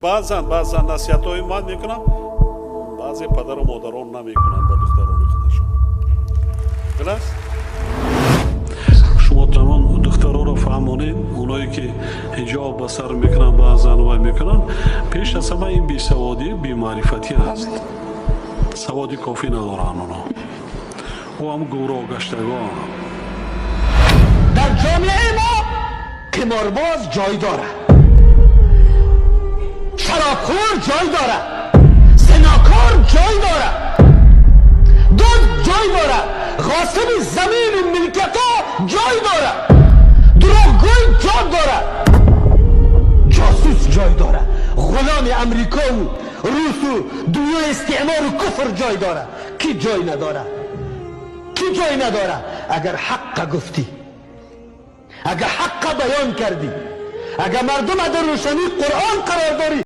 Баъзан насиҳатҳои ман мекунам, баъзе падару модарон намекунанд ба духтарони худашон. Биласт? Шумо тамом духтароро фаҳмонед, оное ки ҳиҷоб ба сар мекунанд, баъзан вай мекунанд, пеш аз ҳама ин бесаводӣ, бемаърифатӣ аст. Саводи кофӣ надоранд оно. Ӯ ҳам гумроҳ гаштагон. Дар ҷомеаи мо қиморбоз ҷой дорад, шаробхӯр ҷой дорад, зинокор ҷой дорад, дузд ҷой дорад, ғосиби замину милкиятҳо ҷой дорад, дурӯғгӯй ҷой дорад, ҷосус ҷой дорад, ғуломи амрикову русу дунёи истеъмору куфр ҷой дорад. Кӣ ҷой надорад? Кӣ ҷой надорад? Агар ҳаққа гуфтӣ, агар ҳаққа баён кардӣ, агар мардума дар рӯшании Қуръон қарор дорӣ.